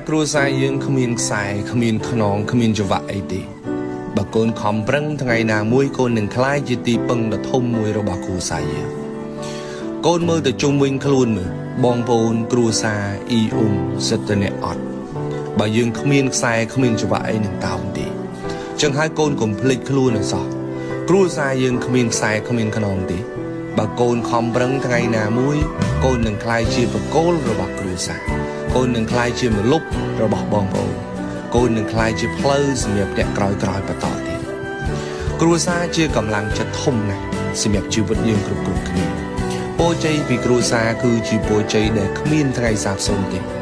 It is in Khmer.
គ្រួសារយើងគ្មានខ្សែគ្មានខ្នងគ្មានចង្វាក់អីទេបើកូនខំប្រឹងថ្ងៃណាមួយកូននឹងក្លាយជាទីពឹងដ៏ធំមួយរបស់គ្រួសារយើងកូនមើលទៅជុំវិញខ្លួនមើលបងប្អូនគ្រួសារអ៊ីអ៊ុំសិតតអ្នកអត់បើយើងគ្មានខ្សែគ្មានចង្វាក់អីនឹងតោងទេចឹងហើយកូនកុំភ្លេចខ្លួនឲ្យសោះគ្រួសារយើងគ្មានខ្សែគ្មានខ្នងទេបើកូនខំប្រឹងថ្ងៃណាមួយកូននឹងក្លាយជាបកគោលរបស់គ្រួសារកូននឹងក្លាយជាម្លប់របស់បងប្អូនកូននឹងក្លាយជាផ្លូវសម្រាប់អ្នកក្រោយៗបន្តទៀតគ្រួសារជាកម្លាំងចិត្តធំណាស់សម្រាប់ជីវិតយើងគ្រប់ៗគ្នាពរជ័យពីគ្រួសារគឺជាពរជ័យដែលគ្មានថ្ងៃសាបសូន្យទេ។